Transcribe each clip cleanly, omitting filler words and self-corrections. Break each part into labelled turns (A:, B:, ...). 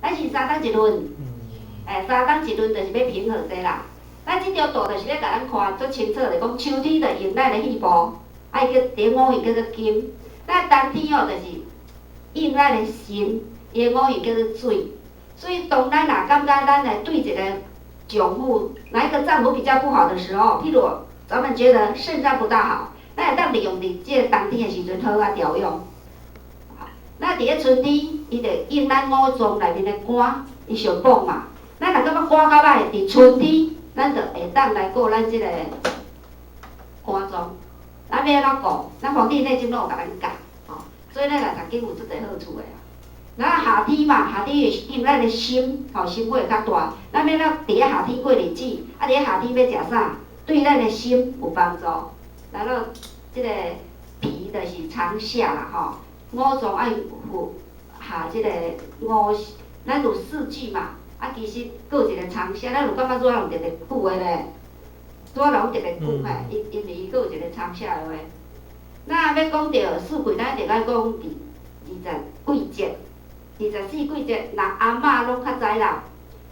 A: 咱是三冬一轮，哎，三冬一轮就是欲平和這啦。咱這張圖就是咧共咱看足清楚，就講秋天就用咱的肺部，啊伊叫第五行叫做金。咱冬天哦，就是用咱的腎，伊的五行叫做水。所以當咱若感覺咱的對一個丈夫，哪一個臟腑比較不好的時候，譬如咱們覺得腎臟不大好，咱會當利用佇這個冬天的時陣好好調養。那佇咧春天，伊就用咱五臟內面的肝，伊上補嘛。咱若感覺肝較歹，佇春天，咱就會當來顧咱這個肝臟。咱欲按怎顧？咱黃帝內經攏有共咱教，吼。所以咱來讀經有足濟好處的啊。咱夏天嘛，夏天是用咱的心，吼，心火較大。咱欲按怎佇咧夏天過日子？啊，佇咧夏天欲食啥？對咱的心有幫助。然後這個脾就是長夏啦，吼。五臟愛負下這個五，咱有四季嘛，啊，其實閣有一個長夏，咱有感覺熱人特別久的咧，熱人特別久嘿，因為伊閣有一個長夏的話。那欲講著四季，咱一定愛講二十季節，24季節，人阿嬤攏較知啦。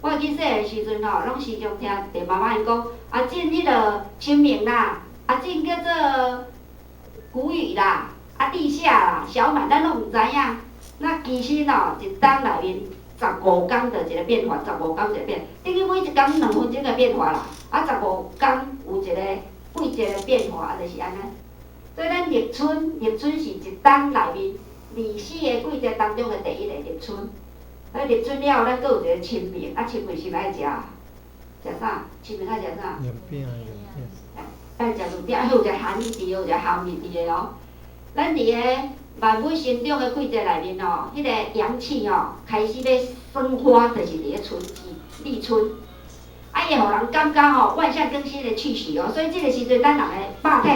A: 我會記細漢時陣吼，攏時常聽著媽媽𪜶講，啊進彼個清明啦，啊進叫做穀雨啦。啊，立夏啦，小滿，咱攏毋知影。那其實吼，一冬內面十五工就一個變化，十五工一個變，等於每一工2分鐘的變化啦。啊，十五工有一個季節的變化，就是按呢。所以咱立春，立春是一冬內面24個季節當中的第一個立春。啊，立春了後，咱閣有一個清明，啊，清明是愛食食啥？清明愛食啥？
B: 月餅，月餅。
A: 愛食月餅，啊，彼有一個含義佇，有一個含義佇的哦。咱佇个萬物生長的季節內面吼，彼個陽氣吼開始欲生發，就是佇咧春季，立春。啊，伊會予人感覺吼萬象更新的氣息哦，所以這個時陣咱人的肉體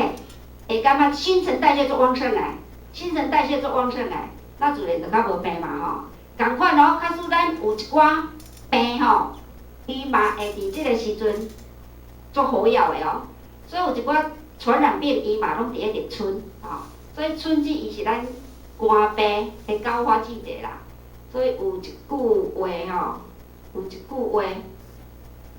A: 會感覺新陳代謝足旺盛的，新陳代謝足旺盛的，那自然就較無病嘛吼。仝款哦，假使咱有一寡病吼，伊嘛會佇這個時陣足活躍的哦。所以有一寡傳染病，伊嘛攏佇咧立春吼。所以春季伊是咱寒病的高發季節啦。所以有一句話吼，有一句話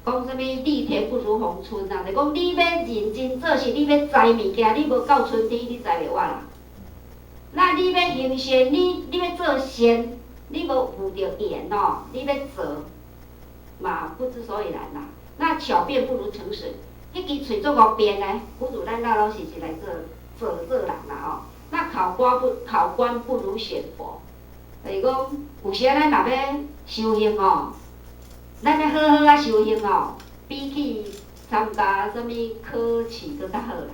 A: 講啥物“力田不如逢春”啊，就講你欲認真做事，你欲栽物件，你無到春天你栽袂活啦。那你欲行善，你欲做善，你無遇著緣吼，你欲做嘛不知所以然啦。那巧辯不如誠實，彼支喙足夠辯呢，不如咱老老實實來做做做人啦吼。那考官不如顯佛，就是講有時咱若欲修行吼，咱欲好好仔修行吼，比起參加啥物考試閣較好啦。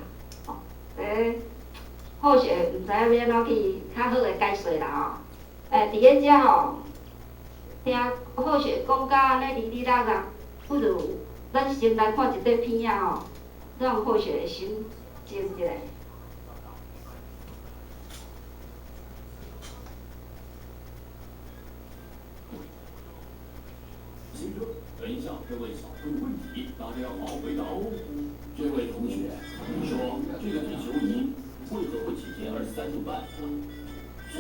A: 吼，欸，好學毋知影欲按怎去較好的解說啦吼。欸，佇咧遮吼，聽好學講甲按呢哩哩啦啦，不如咱先來看一塊片仔吼，讓好學的心靜一下。
C: 先生，等一下，這位小朋友問題，大家要好好回答哦。這位同學，你說這個地球儀為何會傾斜23度半？
D: 這，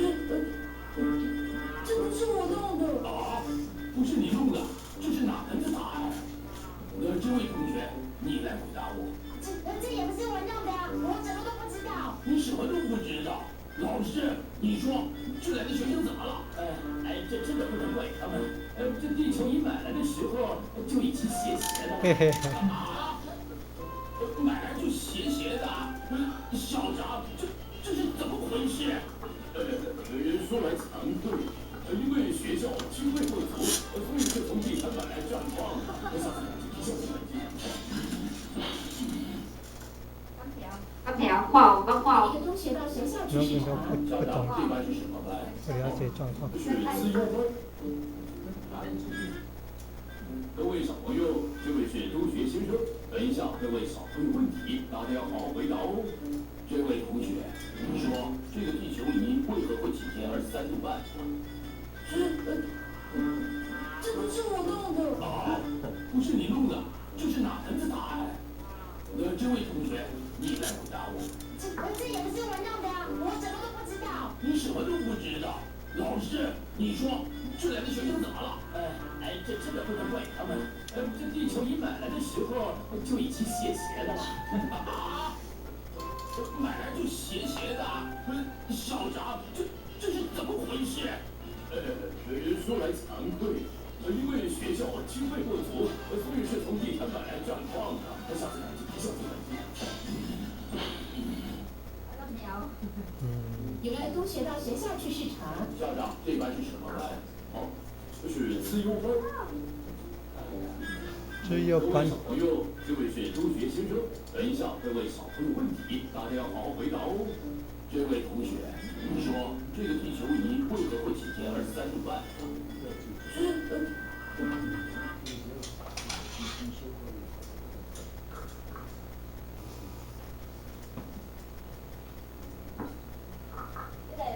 D: 這不是我弄的。
C: 啊，不是你弄的，這是哪門子答案？那這位同學，你來回答我。
D: 這也不是我弄的，我什麼都不知道。
C: 你什麼都不知道？老師，你說這兩個學生怎麼了？哎哎，這真的不能怪他們。這地球儀買來的時候就已經斜斜的。啊，買來就斜斜的。校長，這是怎麼回事？說來慚愧，因為學校經費不足，所以就從地產買來帳篷。下次改進，下次改進。
A: 敢聽？看有？敢看有？
B: 攏不懂，不了解狀況。
C: 是資優班。各位小朋友，這位是中學先生。等一下，這位小朋友問題，大家要好好回答哦。這位同學，你說這個地球儀為何會傾斜23度半？
D: 這，這不是我弄的。
C: 啊，不是你弄的，這是哪門子答案？那這位同學，你來回答我。
D: 這也不是我弄的，我什麼都不知道。
C: 你什麼都不知道？老師，你说这两个学生怎么了？哎哎，这真的不能怪他们。这地球仪买来的时候就已经斜斜的了。啊！买来就斜斜的，校长，这是怎么回事？说来惭愧，因为学校经费不足，所以是从地摊买来战况的。下次改进，下次改进。
D: 原来督学到学校去视察。
C: 校长，这班是什么班？哦，是资优班。
B: 资优班。
C: 各位小朋友，这位是督学先生，等一下会问小朋友问题，大家要好好回答哦。这位同学，你说这个地球仪为何会倾斜23度半？这，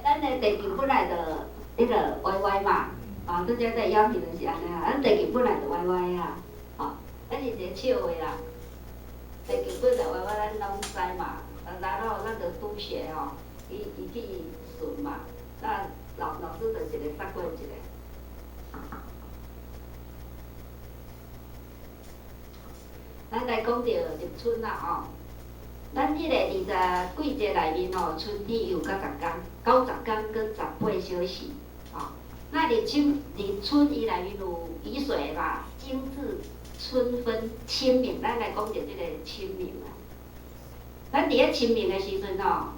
A: 咱的地球本来就彼个歪歪嘛，啊，拄才在邀请就是按呢啊，咱地球本来就歪歪啊，吼，咱是一个笑话啦。地球本来歪歪，咱攏知嘛。然後那個督學吼，伊去巡嘛，那老師就一个煞過一個。咱來講著立春啦吼，咱彼個二十季節內面吼，春天有九十工，90工閣18小時，吼。那立春伊內面有雨水嘛，精致、春分、清明，咱來講著這個清明啦。咱佇咧清明的時陣吼，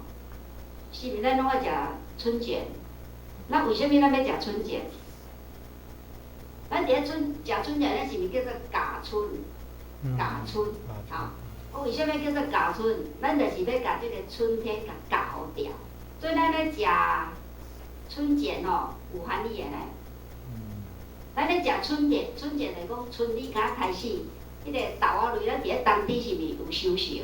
A: 是毋是咱攏愛食春卷？那為啥物咱欲食春卷？咱佇咧春食春卷，咱是毋是叫做咬春？咬春，吼！為啥物叫做咬春？咱就是欲共這個春天共咬掉。所以咱咧食春卷吼，有含義的呢。咱咧食春卷，春卷就講春天剛開始，彼個豆仔類，咱佇咧冬天是毋是有收成？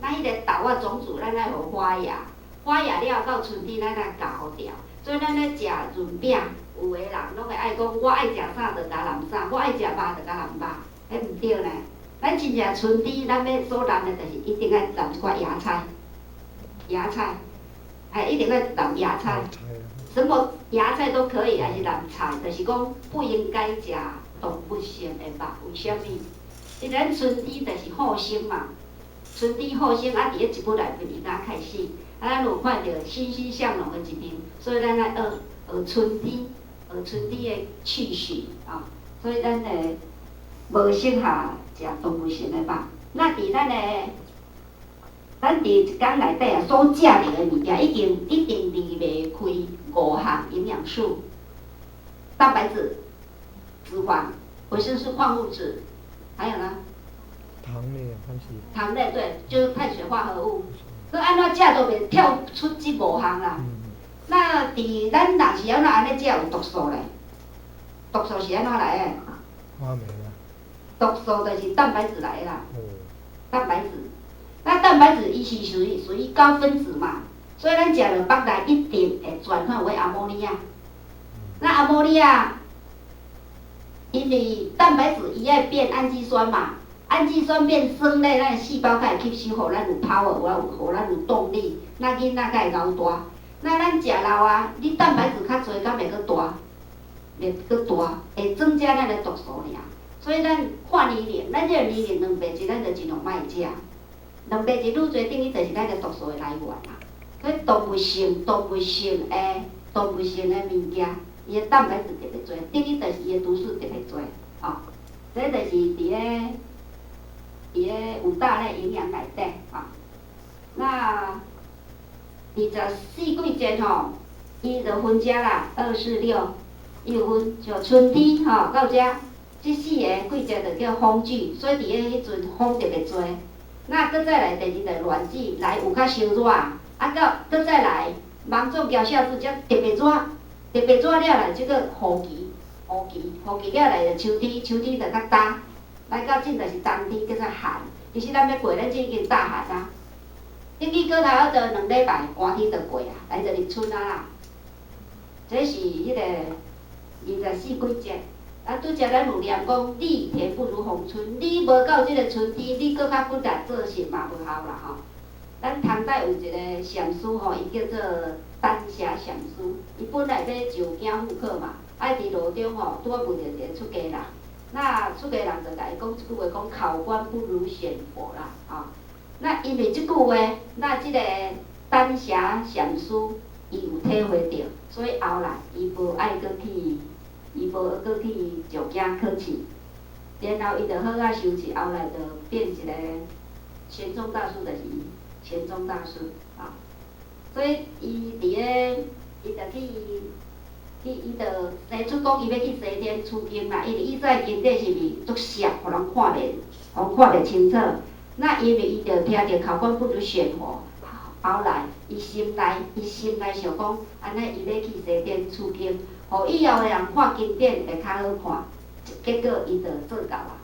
A: 咱彼個豆仔種子，咱愛予發芽，發芽了到春天，咱愛咬掉。所以咱咧食潤餅，有的人攏會愛講，我愛食啥就共淋啥，我愛食肉就共淋肉，彼毋對呢。咱真正春天，咱欲所淋的，就是一定愛淋一寡芽菜，芽菜，哎，一定愛淋芽菜，什麼芽菜都可以，還是淋菜，就是講不應該食動物性的肉。為啥物？因為咱春天就是好生嘛，春天好生啊，佇咧一月內面伊才開始，啊，咱有看著欣欣向榮的一面，所以咱愛學學春天，學春天的氣息啊，所以咱會無適合食動物性的肉。那佇咱的，咱佇一工內底啊，所食著的物件，已經一定離袂開五項營養素：蛋白質、脂肪、維生素、礦物質，還有呢？
B: 糖類還是？
A: 糖類對，就是碳水化合物。閣按怎食都袂跳出這五項啦。那佇咱若是按怎按呢食有毒素咧？毒素是按怎來的？
B: 發霉啦。
A: 毒素就是蛋白質來的啦。蛋白質，那蛋白質伊是屬於高分子嘛，所以咱食落腹內一定會轉換為阿摩尼亞。那阿摩尼亞，因為蛋白質伊愛變氨基酸嘛，氨基酸變酸類，咱細胞才會吸收，予咱有 power，予咱有動力，那囡仔才會𠢕大。那咱食老啊，你蛋白質較濟，敢會閣大？袂閣大，會增加咱的毒素爾。所以咱看年齡，咱這個年齡蛋白質，咱就盡量莫食。蛋白質愈濟，等於就是咱的毒素的來源啦。所以動物性的物件，伊的蛋白質特別濟，等於就是伊的毒素特別濟，哦。這就是佇咧五大類營養內底，哦。那24季節吼，伊就分遮啦，二四六，伊有分像春天吼到遮，這四個季節就叫風季，所以佇咧彼陣風特別濟。那閣再來第二就暖季，來有較燒熱，啊到閣再來芒種交夏至才特別熱，特別熱了來這個雨季，雨季了來就秋天，秋天就較焦，來到這就是冬天叫做寒。其實咱欲過，咱這已經大寒啊。等於過頭就2禮拜，寒天就過啊，來就立春啊啦。這是彼個24季節。啊，拄才咱有念講，力田不如逢春。你無到這個春天，你閣較骨力做事嘛無效啦吼。咱唐代有一个禪師吼，伊叫做丹霞禪師。伊本來欲上京赴考嘛，啊佇路中吼，拄仔遇著一個出家人。那出家人就共伊講一句話，講考官不如選佛啦，吼。那因為這句話，那這個丹霞禪師伊有體會著，所以後來伊無愛閣去，伊無閣去上京考試，然後伊就好好修持，後來就變一個玄奘大師，就是伊，玄奘大師啊。所以伊佇咧，伊就去，去伊就提出講伊欲去西天取經啦，因為以前經典是毋是足狹，予人看袂，予看袂清楚。那因為伊就聽著考官不如選佛，後來伊心內想講，按呢伊欲去西天取經，予以後的人看經典會較好看。結果伊就做到啊。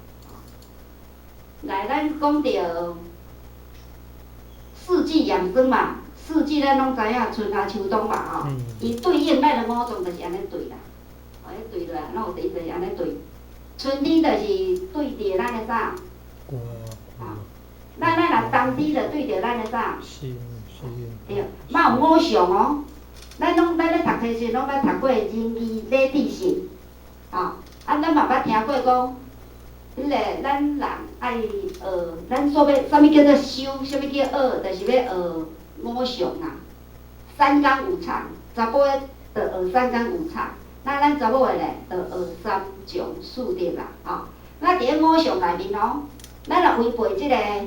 A: 來，咱講著四季養生嘛，四季咱攏知影春夏秋冬嘛吼。伊對應咱的五臟就是按呢對啦，哦，彼對落來，攏有伊就是按呢對。春天就是對著咱的啥？啊，咱若冬天就對著咱的啥？
B: 心心。
A: 對，嘛有五常哦。咱攏咱咧讀冊時，攏捌讀過仁義禮智信，吼。啊，咱嘛捌聽過講，彼個咱人愛學，咱所欲啥物叫做修，啥物叫學，就是欲學五常啊。三綱五常，查埔的就學三綱五常，那咱查某的咧，就學三從四德啦，吼。那佇咧五常內面哦，咱若違背這個。